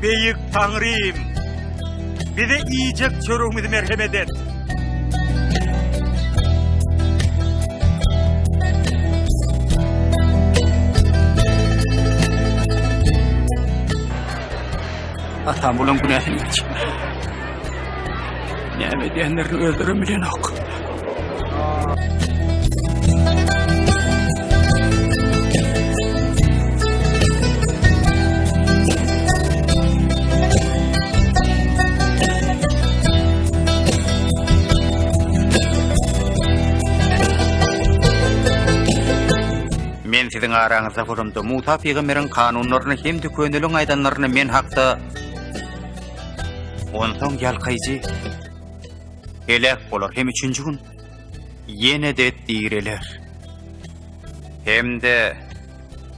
Beýik Taňrym, bize iýjek çöregimizi merhemet et. Atam bulaň günäsini geçme. Näme edýänlerini özlerem bilenok. Men siziň araňyzda bolamda, Musa pygamberiň kanunlaryny hem-de köneliň aýdanlaryny men hakda Onsoň ýalkaýjy heläk bolar hem üçünji gün ýene-de direler. Hem-de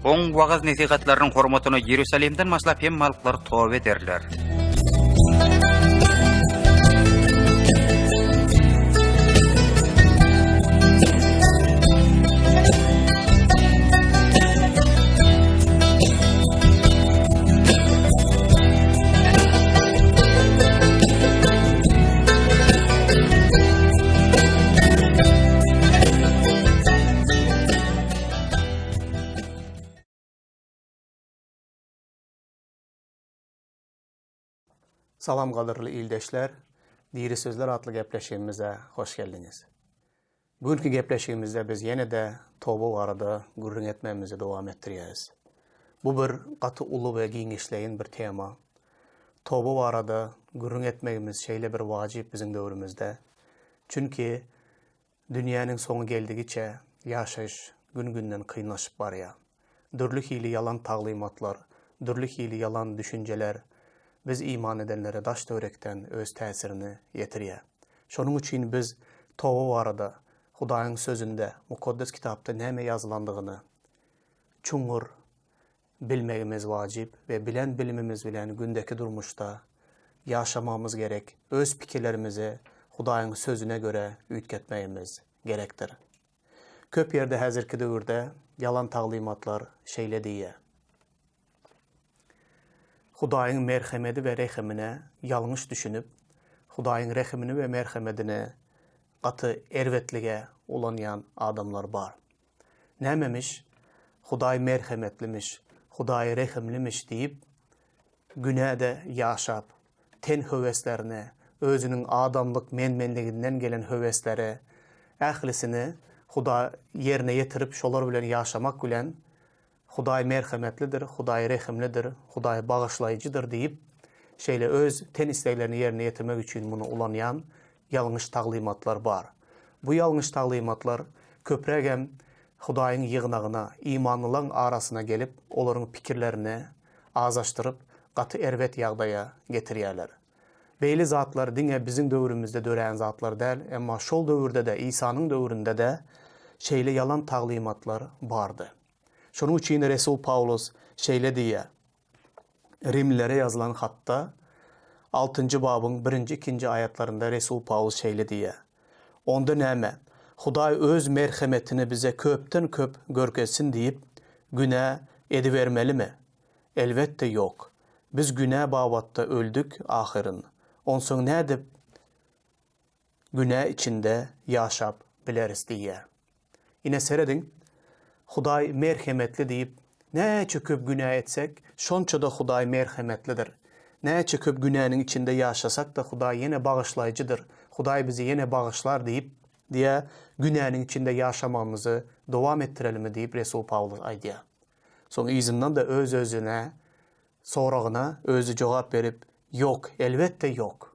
oň wagyz-nesihatlarynyň hormatyna Ýerusalimden başlap hemme halklar toba ederler. Salam gadyrly ildeşler, Diri sözler atly gepleşigimize hoş geldiňiz. Bu günki gepleşigimizde biz ýene-de toba barada gürrüň etmegimizi dowam etdirýäris. Bu bir gaty uly we giňişleýin bir tema. Toba barada gürrüň etmegimiz şeýle bir wajyp biziň döwrümizde. Çünki dünýäniň soňy geldigiçe ýaşaýyş gün-günden kynlaşyp barýar. Dürli hili ýalan taglymatlar, dürli hili ýalan düşünjeler biz iman edenlere daş-töwerekden öz täsirini ýetirýär. Şonuň üçin biz toba barada Hudaýyň Sözünde, Mukaddes Kitapda näme ýazylandygyny çuňňur bilmegimiz wajyp we bilen bilimimiz bilen gündeki durmuşda ýaşamagymyz gerek, öz pikirlerimizi Hudaýyň Sözüne görä üýtgetmegimiz gerekdir. Köp ýerde häzirki döwürde ýalan taglymatlar şeýle diýýär. Hudaýyň merhemedi we rehimine ýalňyş düşünip, Hudaýyň rehimini we merhemedini gaty erbetlige ulanýan adamlar bar. Nämemiş, Hudaý merhemetlimiş, Hudaý rehimlimiş diýip, günäde ýaşap, ten höweslerine, özüniň adamlyk men-menliginden gelen höweslere, ählisini Huda ýerine ýetirip, şolar bilen ýaşamak bilen, Hudaý merhemetlidir, Hudaý rehimlidir, Hudaý bagyşlaýjydyr diýip, şeýle öz ten isleglerini ýerine ýetirmek üçin muny ulanýan ýalňyş taglymatlar bar. Bu ýalňyş taglymatlar köprägem Hudaýyň ýygnagyna, imanlylaň arasyna gelip, olaryň pikirlerini azaşdyryp, gaty erbet ýagdaýa getirýärler. Beýle zatlar diňe biziň döwrümizde dörän zatlar däl, emma şol döwürde-de, Isanyň döwründe-de şeýle ýalan taglymatlar bardy. Şonuň üçin resul Pawlus şeýle diýýär, Rimlilere ýazylan hatda, altynjy babyň birinji-ikinji aýatlarynda resul Pawlus şeýle diýýär, Onda näme, Hudaý Öz merhemetini bize köpden-köp görkezsin diýip, günä edibermelimi? Elbetde, ýok. Biz günä babatda öldük ahyryn. Onsoň nädip günä içinde ýaşap bileris diýýär. Ine serediň, Hudaý merhemetli diýip, näçe köp günä etsek, şonça-da Hudaý merhemetlidir. Näçe köp günäniň içinde ýaşasak-da Hudaý ýene bagyşlaýjydyr, Hudaý bizi ýene bagyşlar diýip, diýä, günäniň içinde ýaşamagymyzy dowam etdirelimi diýip Resul Pawlus aýdýar. Soň yzyndan-da öz-özüne soragyna özi jogap berip, Ýok, elbetde ýok.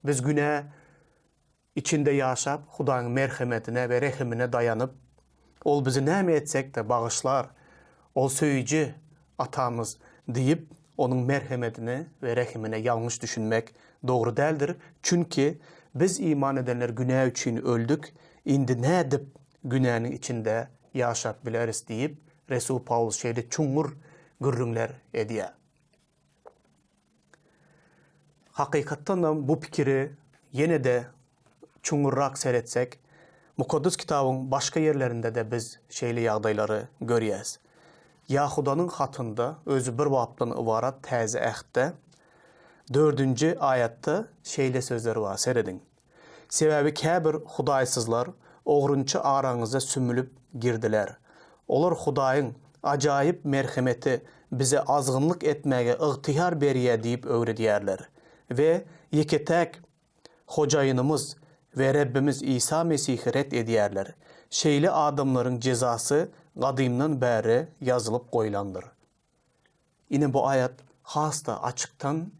Biz günä içinde ýaşap, Hudaýyň merhemetine we rehimine daýanyp, Ol bizi näme etsek-de bagyşlar, Ol söýüji Atamyz diýip, Onuň merhemedine we rehimine ýalňyş düşünmek dogry däldir, çünki biz iman edenler günä üçin öldük, indi nädip günäniň içinde ýaşap bileris diýip, resul Pawlus şeýle çuňňur gürrüňler edýär. Hakykatdanam bu pikiri ýene-de çuňňurrak seretsek, Mukaddes Kitabyň başga ýerlerinde-de biz şeýle ýagdaýlary görýäs. Ýahudanyň hatynda, özi bir bapdan ybarat Täze Ähtde, dördünji aýatda şeýle sözler bar, serediň. Sebäbi käbir hudaýsyzlar ogrynça araňyza sümülip girdiler. Olar Hudaýyň ajaýyp merhemeti bize azgynlyk etmäge ygtyýar berýär diýip öwredýärler we ýeke-täk Hojaýynymyz we Rebbimiz Isa Mesihi ret edýärler. Şeýle adamlaryň jezasy gadymdan bäri ýazylyp goýlandyr. Ine bu aýat has-da açykdan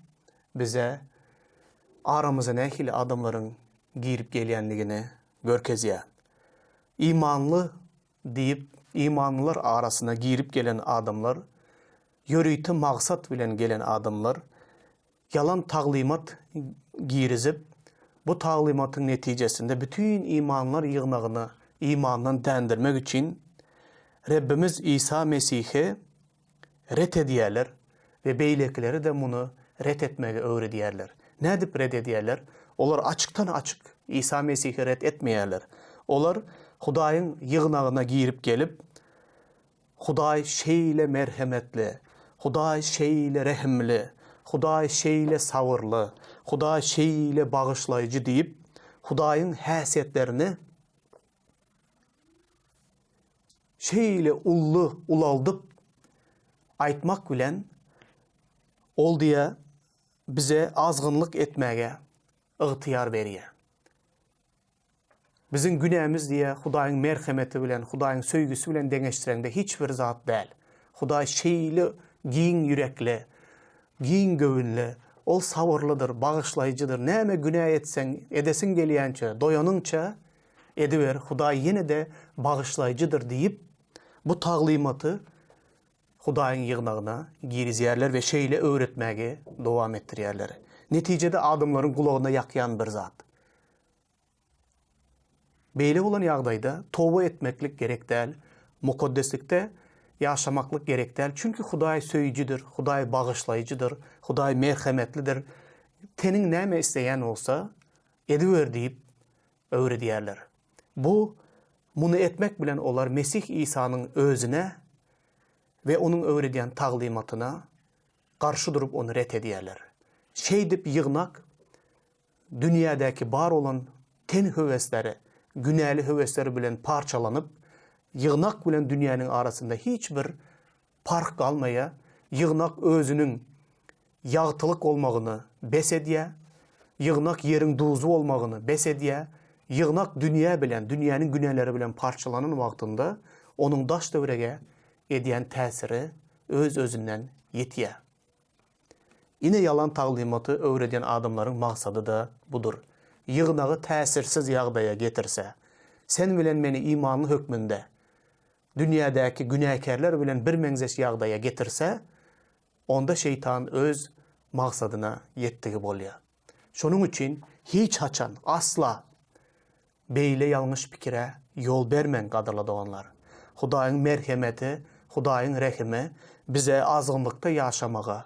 bize aramyza nähili adamlaryň girip gelýändigini görkezýär. Imanly diýip, imanlylar arasyna girip gelen adamlar, ýörite maksat bilen gelen adamlar ýalan taglymat girizip, bu taglymatyň netijesinde bütin imanlar ýygnagyny imandan dändirmek üçin Rebbimiz Isa Mesihi ret edýärler we beýlekileri-de muny ret etmegi öwredýärler. Nädip ret edýärler? Olar açykdan-açyk Isa Mesihi ret etmeýärler. Olar Hudaýyň ýygnagyna girip gelip, Hudaý şeýle merhemetli, Hudaý şeýle rehimli, Hudaý şeýle sabyrly, Hudaý şeýle bagyşlaýjy diýip, Hudaýyň häsiýetlerini şeýle uly ulaldyp aýtmak bilen, ol diýýär, bize azgynlyk etmäge ygtyýar berýär. Biziň günämiz diýýär, Hudaýyň merhemeti bilen, Hudaýyň söýgüsi bilen deňeşdireňde hiç bir zat däl. Hudaý şeýle giň ýürekli, giň göwünli, Ol sabyrlydyr, bagyşlaýjydyr. Näme günä etseň, edesiň gelýänçe, doýanyňça ediber, Hudaý ýene-de bagyşlaýjydyr diýip, bu taglymaty Hudaýyň ýygnagyna girizýärler we şeýle öwretmägi dowam etdirýärler. Netijede adamlaryň gulagyna ýakýan bir zat. Beýle bolan ýagdaýda toba etmeklik gerek däl, mukaddeslikde ýaşamaklyk gerek däl, çünki Hudaý söýüjidir, Hudaý bagyşlaýjydyr, Hudaý merhemetlidir. Teniň näme isleýän bolsa, ediber diýip öwredýärler. Bu, muny etmek bilen olar Mesih Isanyň özüne we onuň öwredýän taglymatyna garşy durup ony ret edýärler. Şeýdip ýygnak dünýädäki bar bolan ten höwesleri, günäli höwesleri bilen parçalanyp, ýygnak bilen dünýäniň arasynda hiç bir parh galmaýar, ýygnak özüniň ýagtylyk bolmagyny bes edýär, ýygnak ýeriň duzy bolmagyny bes edýär, ýygnak dünýä bilen, dünýäniň günäleri bilen parçalanan wagtynda onuň daş-töwerege edýän täsiri öz-özünden ýitýär. Ine ýalan taglymaty öwredýän adamlaryň maksady-da budur. Ýygnagy täsirsiz ýagdaýa getirse, sen bilen meni imanly hökmünde dünýädäki günäkärler bilen birmeňzeş ýagdaýa getirse, onda şeýtan öz maksadyna ýetdigi bolýar. Şonuň üçin hiç haçan, asla Beýle ýalňyş pikire ýol bermäň, gadyrly doganlar. Hudaýyň merhemeti, Hudaýyň rehimi bize azgynlykda ýaşamaga,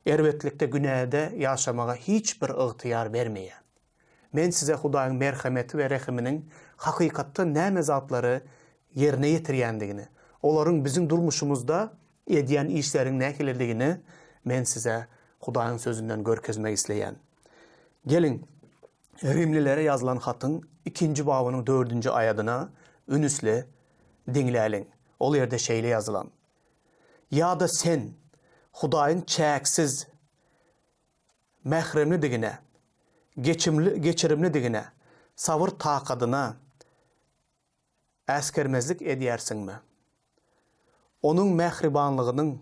erbetlikde, günäde ýaşamaga hiç bir ygtyýar bermeýär. Men size Hudaýyň merhemeti we rehiminiň hakykatda näme zatlary ýerine ýetirýändigini, olaryň biziň durmuşymyzda edýän işleriň nähilidigini men size Hudaýyň Sözünden görkezmek isleýän. Geliň, Rimlilere ýazylan hatyň ikinji babynyň dördünji aýadyna ünüsli diňläliň. Ol ýerde şeýle ýazylan, Ýa-da sen Hudaýyň çäksiz mähremlidigine, geçimli, geçirimlidigine, sabyr-takadyna äsgermezlik edýärsiňmi? Onuň mähribanlygynyň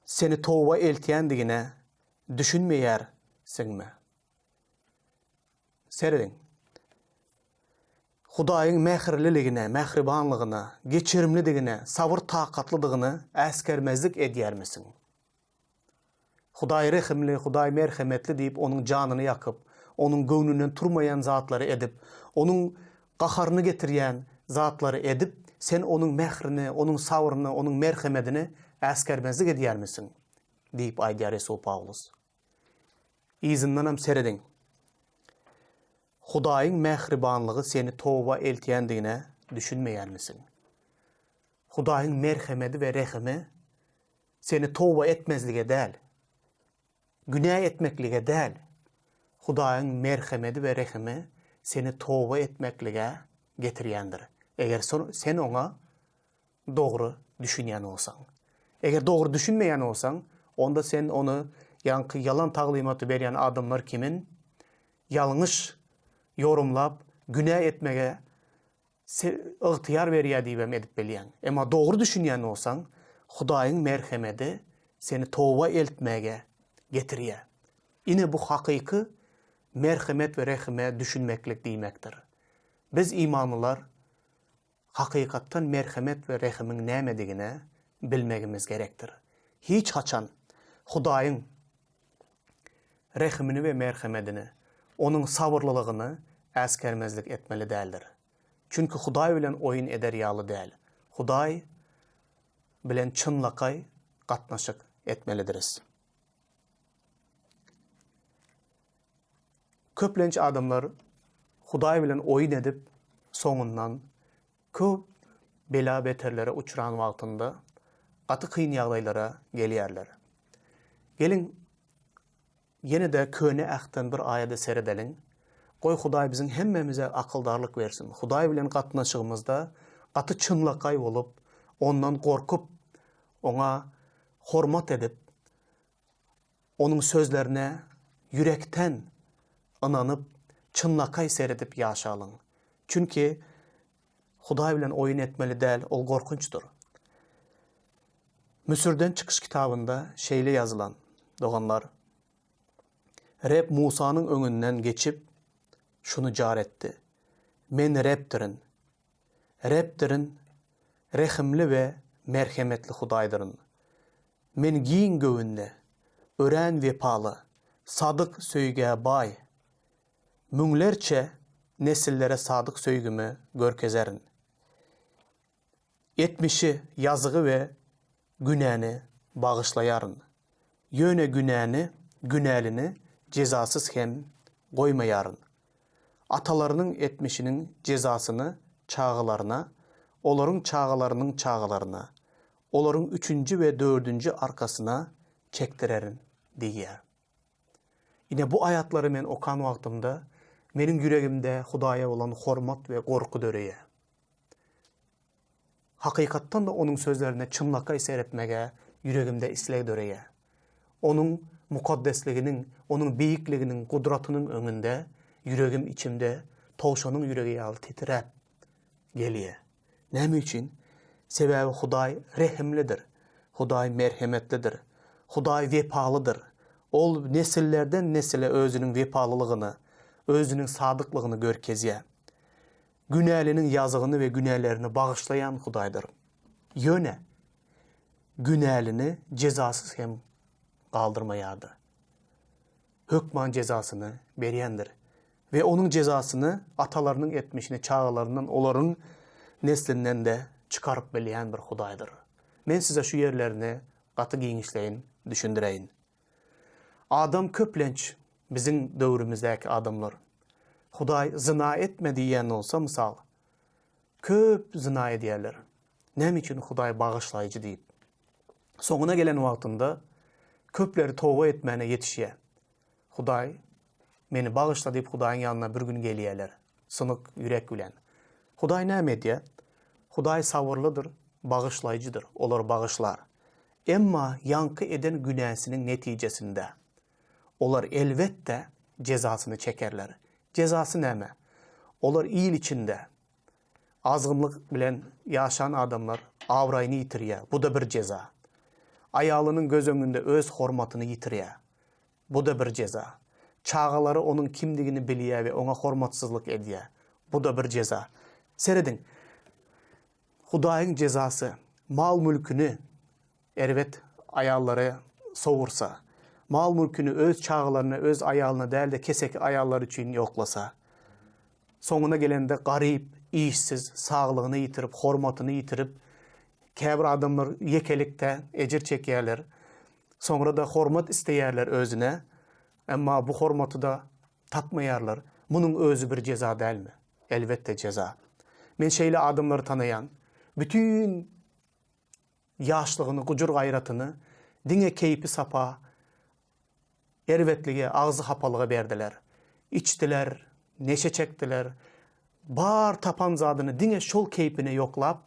seni toba eltýändigine düşünmeýärsiňmi? Serediň. Hudaýyň mähirliligine, mähribanlygyna, geçirimlidigine, sabyr-takatlydygyny äsgermezlik edýärmisiň? Hudaý rehimli, Hudaý merhemetli diýip, onuň janyny ýakyp, onuň göwnünden turmaýan zatlary edip, onuň gaharyny getirýän zatlary edip, sen onuň mährini, onuň sabryny, onuň merhemedini äsgermezlik edýärmisiň? diýip aýdýar resul Pawlus. Yzyndanam serediň. Hudaýyň mähribanlygy seni toba eltýändigine düşünmeýärmisiň? Hudaýyň merhemedi we rehimi seni toba etmezlige däl, günä etmeklige däl, Hudaýyň merhemedi we rehimi seni toba etmeklige getirýändir, eger sen oňa dogry düşünýän bolsaň. Eger dogry düşünmeýän bolsaň, onda sen ony ýaňky ýalan taglymaty berýän adamlar kimin ýalňyş ýorumlap, günä etmege ygtyýar berýär diýibem edip bilýäň. Emma dogry düşünýän bolsaň, Hudaýyň merhemedi seni toba eltmäge getirýär. Ine bu hakyky merhemet we rehime düşünmeklik diýmekdir. Biz imanlylar hakykatdan merhemet we rehimiň nämedigine bilmegimiz gerekdir. Hiç haçan Hudaýyň rehimini we merhemedini, Onuň sabyrlylygyny äsgermezlik etmeli däldir. Çünki Hudaý bilen oýun eder ýaly däl. Hudaý bilen çynlakaý gatnaşyk etmelidiris. Köplenç adamlar Hudaý bilen oýun edip, soňundan köp bela-beterlere uçran wagtynda gaty kyn ýagdaýlara gelýärler. Geliň, ýene-de Köne Ähtden bir aýada seredeliň. Goý, Hudaý biziň hemmämize akyldarlyk bersin. Hudaý bilen gatnaşygymyzda gaty çynlakaý bolup, Ondan gorkup, Oňa hormat edip, Onuň sözlerine ýürekden ynanyp, çynlakaý seredip ýaşalyň. Çünki Hudaý bilen oýun etmeli däl, ol gorkunçdyr. Müsürden çykyş kitabynda şeýle ýazylan, doganlar, Reb Musanyň öňünden geçip, şuny jar etdi, Men Rebdirin. Rebdirin, rehimli we merhemetli Hudaýdyryn. Men giň göwünli, örän wepaly, sadyk söýgä baý, müňlerçe nesillere sadyk söýgimi görkezerin. Etmişi, ýazygy we günäni bagyşlaýaryn. Ýöne günäni, günälini jezasyz hem goýmaýaryn. Atalarynyň etmişiniň jezasyny çagalaryna, olaryň çagalarynyň çagalaryna, olaryň üçünji we dördünji arkasyna çekdirerin diýýär. Ine, bu aýatlary men okan wagtymda, meniň ýüregimde Hudaýa bolan hormat we gorky döreýär. Hakykatdan-da Onuň sözlerine çynlakaý seretmege ýüregimde isleg döreýär. Onuň mukaddesliginiň, Onuň beýikliginiň, gudratynyň öňünde ýüregim içimde towşanyň ýüregi ýaly titräp gelýär. Näme üçin? Sebäbi Hudaý rehimlidir. Hudaý merhemetlidir. Hudaý wepalydyr. Ol nesillerden-nesile Özüniň wepalylygyny, Özüniň sadyklygyny görkezýär. Günäliniň ýazygyny we günälerini bagyşlaýan Hudaýdyr. Ýöne günälini jezasyz hem galdyrmaýardy. Hökman jezasyny berýändir. We onuň jezasyny atalarynyň etmişini çagalaryndan, olaryň neslinden-de çykaryp bilýän bir Hudaýdyr. Men size şu ýerlerini gaty giňişleýin düşündireýin. Adam köplenç biziň döwrümizdäki adamlar Hudaý zyna etme diýýän bolsa mysal köp zyna edýärler. Näme üçin Hudaý bagyşlaýjy diýip. Soňuna gelen wagtynda köpleri toba etmäne ýetişýär. Hudaý meni bagyşla diýip Hudaýyň ýanyna bir gün gelýärler. Synyk ýürek bilen. Hudaý näme edýär? Hudaý sabyrlydyr, bagyşlaýjydyr, olary bagyşlar. Emma ýaňky eden günäsiniň netijesinde, olar elbetde jezasyny çekerler. Jezasy näme? Olar il içinde azgynlyk bilen ýaşan adamlar abraýyny ýitirýär, bu-da bir jeza. Aýalynyň göz öňünde öz hormatyny ýitirýär, bu-da bir jeza. Çagalary onuň kimdigini bilýär we oňa hormatsyzlyk edýär, bu-da bir jeza. Serediň, Hudaýyň jezasy, mal-mülküni erbet aýallara sowursa, mal-mülküni öz çagalaryna, öz aýalyna däl-de, keseki aýallar üçin ýoklasa, soňuna gelende garyp, işsiz, saglygyny ýitirip, hormatyny ýitirip, käbir adamlar ýekelikde ejir çekýärler, soňra-da hormat isleýärler özüne, emma bu hormaty-da tapmaýarlar, munuň özi bir jeza dälmi? Elbetde jeza. Men şeýle adamlary tanaýan. Bütin. Ýaşlygyny, gujur-gaýratyny diňe keýpi-sapa, erbetlige, agzy hapalyga berdiler. Içdiler, neşe çekdiler, bar tapan zadyny diňe şol keýpine ýoklap,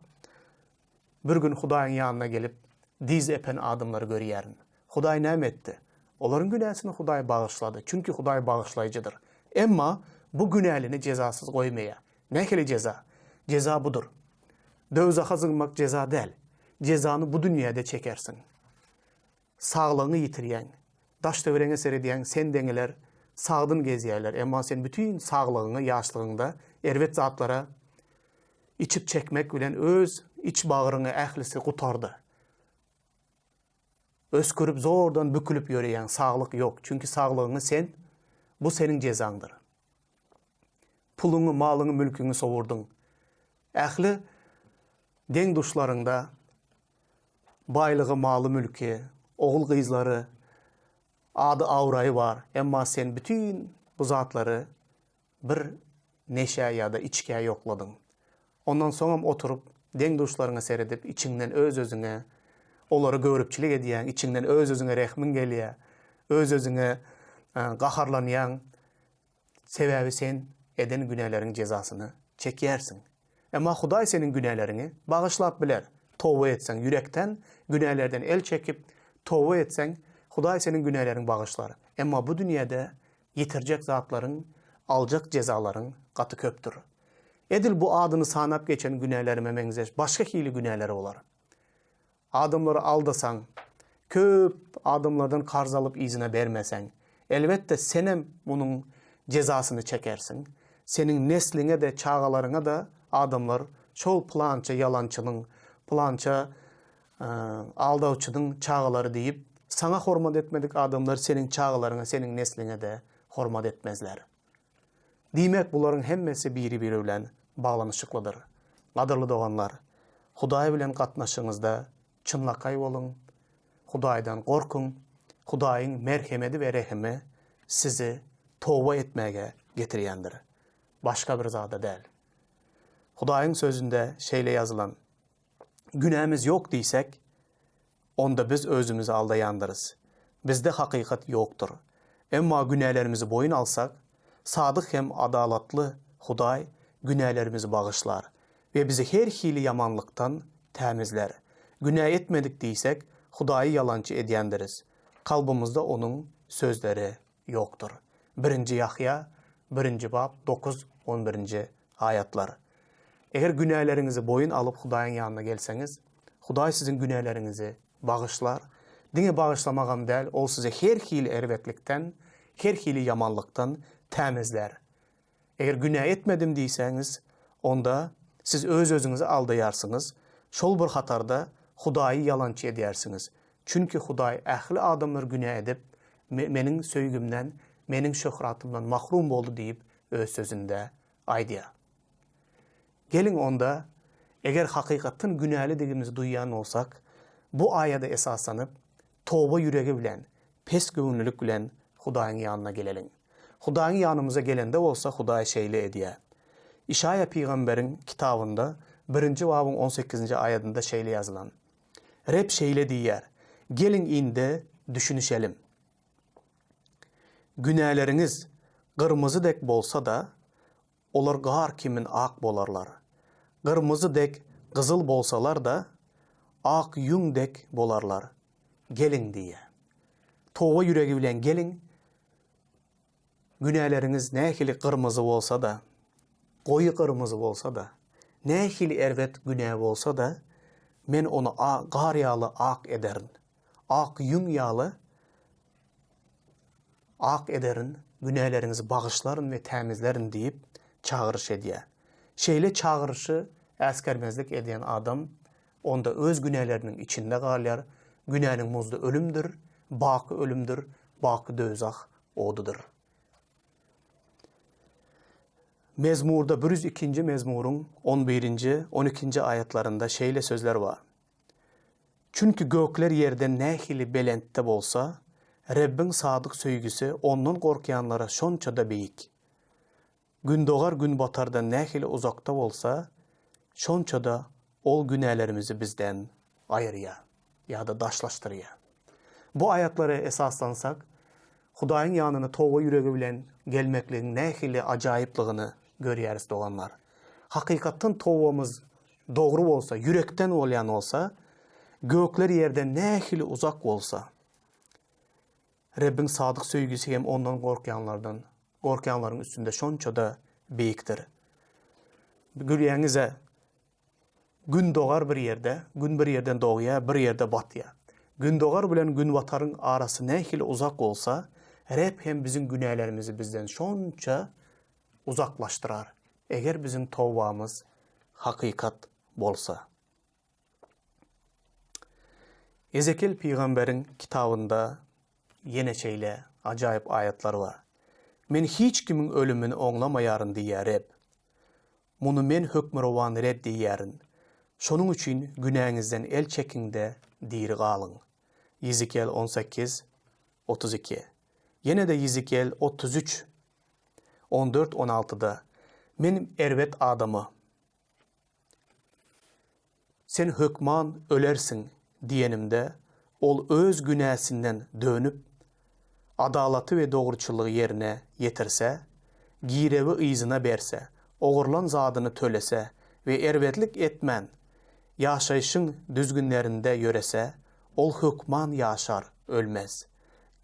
bir gün Hudaýyň ýanyna gelip, dyz epen adamlary görýärin. Hudaý näme etdi? Olaryň günäsini Hudaý bagyşlady, çünki Hudaý bagyşlaýjydyr. Emma bu günälini jezasyz goýmaýar. Nähili jeza? Jeza budur. Döwzaha zyňmak jeza däl. Jezany bu dünýäde çekersiň. Saglygyňy ýitirýäň. Daş-töweregiňe seredýäň, sen deňiler sagdyn gezýärler, emma sen bütin saglygyňy ýaşlygyňda erbet zatlara içip-çekmek bilen öz iç-bagryňy ählisi gutardy. Ösgürip zordan bükülip ýöreýäň, saglyk ýok, çünki saglygyňy sen, bu seniň jezaňdyr. Puluňy, malyňy, mülküňi sowurdyň. Ähli deň-duşlaryňda baýlygy, maly, mülki, ogul-gyzlary, ady-abraýy bar, emma sen bütin bu zatlary bir neşä ýa-da içgä ýokladyň. Ondan soňam oturyp, deň-duşlaryňa seredip, içiňden öz-özüňe olary göripçilik edýäň, içiňden öz-özüňe rehmiň gelýär, öz-özüňe gaharlanýaň. Sebäbi sen eden günäleriň jezasyny çekýärsiň. Emma Hudaý seniň günäleriňi bagyşlap biler. Toba etseň, ýürekden günälerden el çekip, toba etseň, Hudaý seniň günäleriňi bagyşlar. Emma bu dünýäde ýitirjek zatlaryň, aljak jezalaryň gaty köpdür. Edil bu adyny sanap geçen günälerime meňzeş başga hili günäler bolar. Adamlary aldasaň, köp adamlardan karz alyp yzyna bermeseň, elbetde senem munuň jezasyny çekersiň. Seniň nesliňe-de, çagalaryňa-da adamlar şol pylança ýalançynyň, pylança aldawçynyň çagalary diýip, saňa hormat etmedik adamlar seniň çagalaryňa, seniň nesliňe-de hormat etmezler. Diýmek, bularyň hemmesi biri-biri bilen baglanyşyklydyr. Gadyrly doganlar, Hudaý bilen gatnaşygyňyzda çynlakaý boluň, Hudaýdan gorkuň, Hudaýyň merhemedi we rehimi sizi toba etmäge getirýändir, başga bir zada däl. Hudaýyň Sözünde şeýle ýazylan, Günämiz ýok diýsek, onda biz özümizi aldaýandyrys. Bizde hakykat ýokdur. Emma günälerimizi boýun alsak, sadyk hem adalatly Hudaý günälerimizi bagyşlar we bizi her hili ýamanlykdan tämizlär. Günä etmedik diýsek, Hudaýy ýalançy edýändiris. Kalbymyzda Onuň sözleri ýokdur. Birinji Ýahýa, birinji bap, dokuz, on birinji aýatlar. Eger günäleriňizi boýun alyp Hudaýyň ýanyna gelseňiz, Hudaý siziň günäleriňizi bagyşlar. Diňe bagyşlamagam däl, Ol sizi her hili erbetlikden, her hili ýamanlykdan tämizlär. Eger günä etmedim diýseňiz, onda siz öz-özüňizi aldaýarsyňyz, şol bir hatarda Hudaýy ýalançy edýärsiňiz. Çünki Hudaý ähli adamlar günä edip, Meniň söýgimden, Meniň şöhratymdan mahrum boldy diýip öz sözünde aýdýar. Geliň onda, eger hakykatdan günälidigimizi duýýan bolsak, bu aýada esaslanyp, toba ýüregi bilen, pes göwünlilik bilen Hudaýyň ýanyna geleliň. Hudaýyň ýanymyza gelende bolsa Hudaý şeýle edýär. Işaýa pygamberiň kitabynda birinji babyň on sekizinji aýadynda şeýle ýazylan, Reb şeýle diýýär, Geliň indi düşünişelim. Günäleriňiz gyrmyzy dek bolsa-da, olar gar kimin ak bolarlar. Gyrmyzy dek gyzyl bolsalar-da, ak ýüň dek bolarlar. Geliň diýýär. Toba ýüregi bilen geliň, günäleriňiz nähili gyrmyzy bolsa-da, goýy gyrmyzy bolsa-da, nähili erbet günä bolsa-da, men ony gar ýaly ak ederin. Ak ýüň ýaly ak ederin, günäleriňizi bagyşlaryn we tämizlärin diýip çagyryş edýär. Şeýle çagyryşy äsgermezlik edýän adam onda öz günäleriniň içinde galýar, günäniň muzdy ölümdir, baky ölümdir, baky döwzah odudyr. Mezmurda 102-nji mezmuryň on birinji, on ikinji aýatlarynda şeýle sözler bar. Çünki gökler ýerden nähili belentde bolsa, Rebbiň sadyk söýgüsi Ondan gorkýanlara şonça-da beýik. Gündogar günbatardan nähili uzakda bolsa, şonça-da Ol günälerimizi bizden. aýyrýar ýa-da daşlaşdyrýar. Bu aýatlara esaslansak, Hudaýyň ýanyna toba ýüregi bilen gelmekligiň nähili ajaýyplygyny görýäris doganlar. Hakykatdan tobamyz dogry bolsa, ýürekden bolýan bolsa, gökler ýerden nähili uzak bolsa, Rebbiň sadyk söýgüsi hem ondan gorkýanlardan, gorkýanlaryň üstünde şonça-da beýikdir. Gülýäňiz-ä, Gün dogar bir ýerde, Gün bir ýerden dogýar, bir ýerde batýar. Gündogar bilen günbataryň arasy nähili uzak bolsa, Reb hem biziň günälerimizi bizden şonça uzaklaşdyrar, eger biziň tobamyz hakykat bolsa. Ezekiel pygamberiň kitabynda ýene şeýle ajaýyp aýatlar bar, Men hiç kimiň ölümini oňlamaýaryn diýýär Reb. Muny Men Hökmürowan Reb diýýärin. Şonuň üçin günäňizden el çekiň-de, diri galyň. Ýezekiel 18, 32. Ýene-de Ýezekiel 33, 14, 16-da, Men erbet adama, Sen hökman ölersiň diýenimde, ol öz günäsinden dönüp, adalaty we dogruçyllygy ýerine ýetirse, girewi yzyna berse, ogurlan zadyny tölese we erbetlik etmän, ýaşaýşyň düzgünlerinde ýörese, ol hökman ýaşar, ölmez.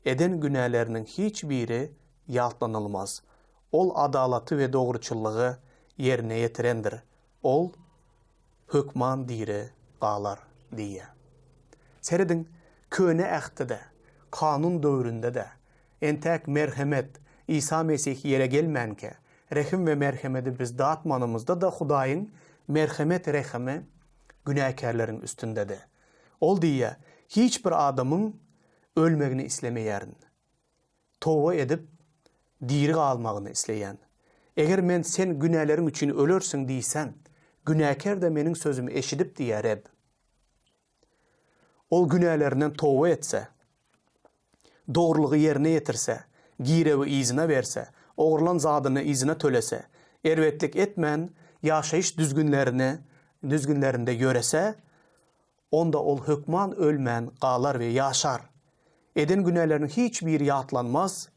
Eden günäleriniň hiç biri ýatlanylmaz. Ol adalaty we dogruçyllygy ýerine ýetirendir. Ol hökman diri galar diýýär. Serediň, Köne Ähtde-de, Kanun döwründe-de, entäk merhemet, Isa Mesih ýere gelmänkä, rehim we merhemedi biz datmanymyzda-da Hudaýyň merhemet-rehimi günäkärleriň üstündedi. Ol diýýär, Hiç bir adamyň ölmegini islemeýärin. Toba edip, diri galmagyny isleýän. Eger men sen günäleriň üçin ölersiň diýsem, günäkär-de meniň sözümi eşidip diýýär Reb. Ol günälerinden toba etse, dogrulygy ýerine ýetirse, girewi yzyna berse, ogurlan zadyny yzyna tölese, erbetlik etmän, ýaşaýyş düzgünlerini düzgünlerinde ýörese, Onda ol hökman ölmän galar we ýaşar. Eden günäleriniň hiç biri ýatlanmaz.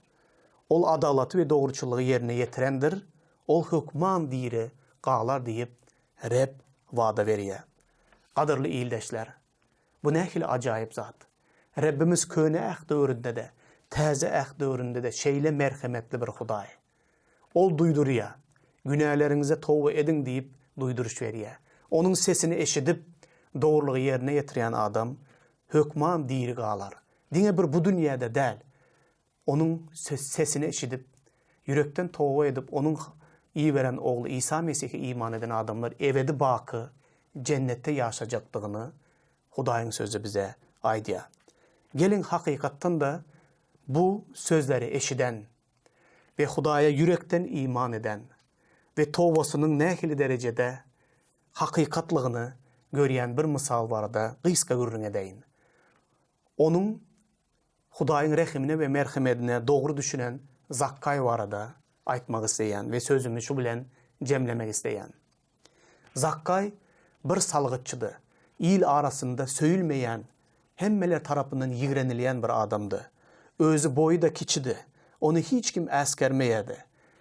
Ol adalaty we dogruçyllygy ýerine ýetirendir. Ol hökman diri galar diýip, Reb wada berýär. Gadyrly ildeşler, bu nähili ajaýyp zat! Rebbimiz Köne Äht döwründe-de, Täze Äht döwründe-de şeýle merhemetli bir Hudaý. Ol duýdurýar, Günäleriňize toba ediň diýip duýduryş berýär. Onuň sesini eşidip, dogrulygy ýerine ýetirýän adam hökman diri galar. Diňe bir bu dünýäde däl, onuň sesini eşidip, ýürekden toba edip, onuň iberen Ogly Isa Mesihe iman eden adamlar ebedi baky jennetde ýaşajakdygyny Hudaýyň Sözi bize aýdýar. Geliň, hakykatdan-da bu sözleri eşiden we Hudaýa ýürekden iman eden we tobasynyň nähili derejede hakykatlygyny görýän bir mysal barada gysga gürrüň edeýin. Onuň Hudaýyň rehimine we merhemedine dogry düşünen Zakkaý barada aýtmak isleýän we sözümi şu bilen jemlemek isleýän. Zakkaý bir salgytçydy. Il arasynda söýülmeýän, hemmeler tarapyndan ýigrenilýän bir adamdy. Özi boýy-da kiçidi. Ony hiç kim äsgermeýärdi.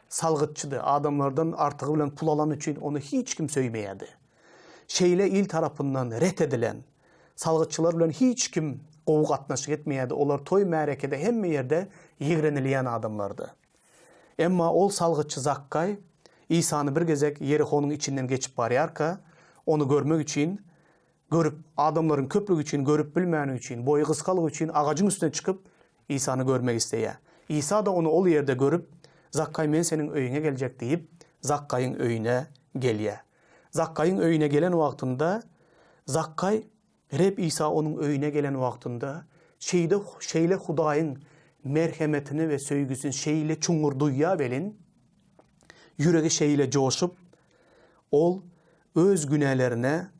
Salgytçydy, adamlardan artygy bilen pul alany üçin ony hiç kim söýmeýärdi. Şeýle il tarapyndan ret edilen, salgytçylar bilen hiç kim gowy gatnaşyk etmeýärdi, olar toý-märekede hemme ýerde ýigrenilýän adamlardy. Emma ol salgytçy Zakkaý Isany bir gezek Ýerihonyň içinden geçip barýarka, ony görmek üçin, görüp, adamlaryň köplügi üçin görüp bilmäni üçin, boýy gysgalygy üçin agajyň üstüne çykyp, Isany görmek isleýär. Isa-da ony ol ýerde görüp, Zakkaý men seniň öýüňe geljek diýip, Zakkaýyň öýüne gelýär. Zakkaýyň öýüne gelen wagtynda Zakkaý Reb Isa onuň öýüne gelen wagtynda, şeýde şeýle Hudaýyň merhemetini we söýgüsini şeýle çuňňur duýýar welin, ýüregi şeýle joşup, ol öz günälerine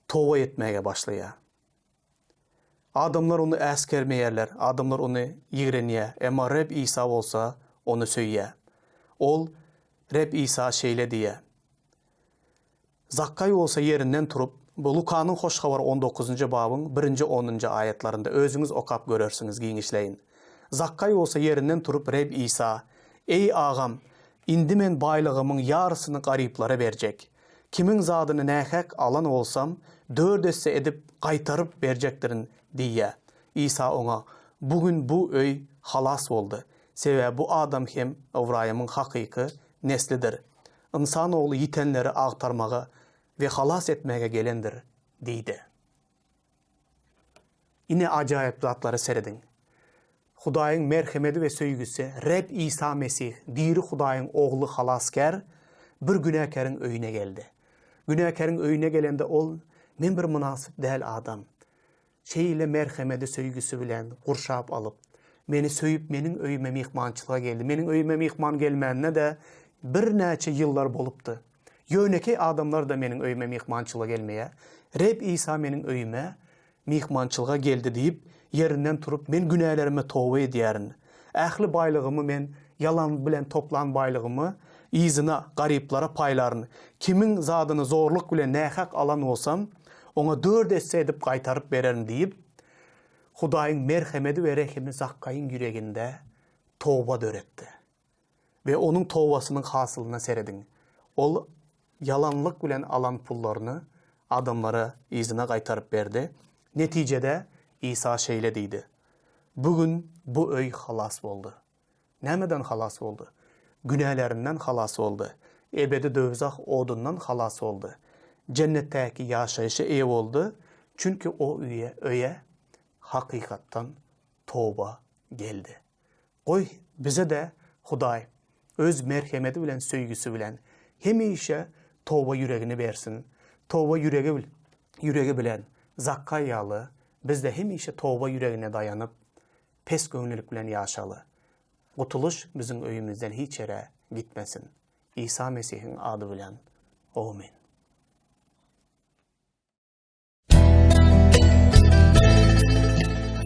toba etmäge başlaýar. Adamlar ony äsgermeýärler, adamlar ony ýigrenýär, emma Reb Isa bolsa ony söýýär. Ol Reb Isa şeýle diýýär, Zakkaý bolsa ýerinden turup, Bu Lukanyň Hoş Habary on dokuzynjy babyň birinji onunjy aýatlarynda özüňiz okap görersiňiz giňişleýin. Zakkaý bolsa ýerinden turup Reb Isa, Eý, agam, indi men baýlygymyň ýarysyny garyplara berjek. Kimiň zadyny nähak alan bolsam, dört esse edip gaýtaryp berjekdirin diýýär. Isa oňa, Bu gün bu öý halas boldy. Sebäbi bu adam hem Ybraýymyň hakyky neslidir. Ynsan Ogly ýitenleri agtarmaga we halas etmäge gelendir diýdi. Ine ajaýyp zatlara serediň. Hudaýyň merhemedi we söýgüsi Reb Isa Mesih, diri Hudaýyň Ogly Halasgär bir günäkäriň öýüne geldi. Günäkäriň öýüne gelende ol, Men bir mynasyp däl adam. Şeýle merhemedi söýgüsi bilen gurşap alyp, meni söýüp meniň öýüme myhmançylyga geldi. Meniň öýüme myhman gelmänine-de birnäçe ýyllar bolupdy. Ýönekeý adamlar-da meniň öýüme myhmançylyga gelmeýär. Reb Isa meniň öýüme myhmançylyga geldi diýip, ýerinden turup, men günälerime toba edýärin. Ähli baýlygymy men ýalan bilen toplan baýlygymy yzyna, garyplara paýlaryn. Kimiň zadyny zorluk bilen nähak alan bolsam, oňa dört esse edip gaýtaryp bererin diýip, Hudaýyň merhemedi we rehimi Zakkaýyň ýüreginde toba döretdi. We onuň tobasynyň hasylyna serediň. Ol ýalanlyk bilen alan pullaryny adamlara yzyna gaýtaryp berdi. Netijede, Isa şeýle diýdi, Bu gün bu öý halas boldy. Nämeden halas boldy? Günälerinden halas boldy. Ebedi döwzah odundan halas boldy. Jennetdäki ýaşaýşa eýe boldy, çünki o öýe, öýe hakykatdan toba geldi. Goý, bize-de Hudaý Öz merhemedi bilen söýgüsi bilen hemişe toba ýüregini bersin. Toba ýüregi ýüregi bilen Zakkaý ýaly biz-de hemişe toba ýüregine daýanyp, pes göwnülik bilen ýaşaly. Gutulyş biziň öýümizden hiç ýere gitmesin. Isa Mesihiň ady bilen. Omyn.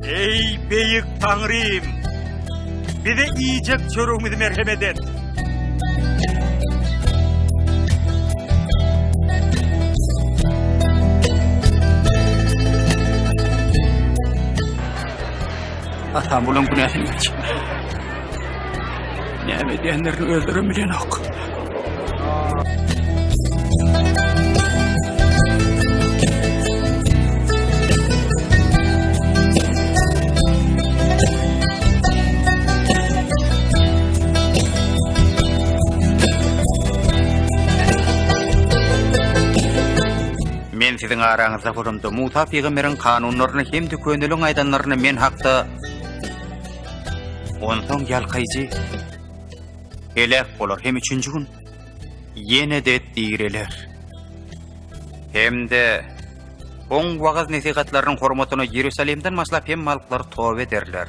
Eý, beýik Taňrym! Bize iýjek çöregimizi merhemet et. Atam bulaň günäsini geç. Näme edýänlerini özlerem bilenok. Men siziň araňyzda bolamda, Musa pygamberiň kanunlaryny hem-de köneliň aýdanlaryny men hakda Onsoň ýalkaýjy heläk bolar hem üçünji gün ýene-de direler. Hem-de oň wagyz-nesihatlarynyň hormatyna Iýerusalimden başlap hemme halklar toba ederler.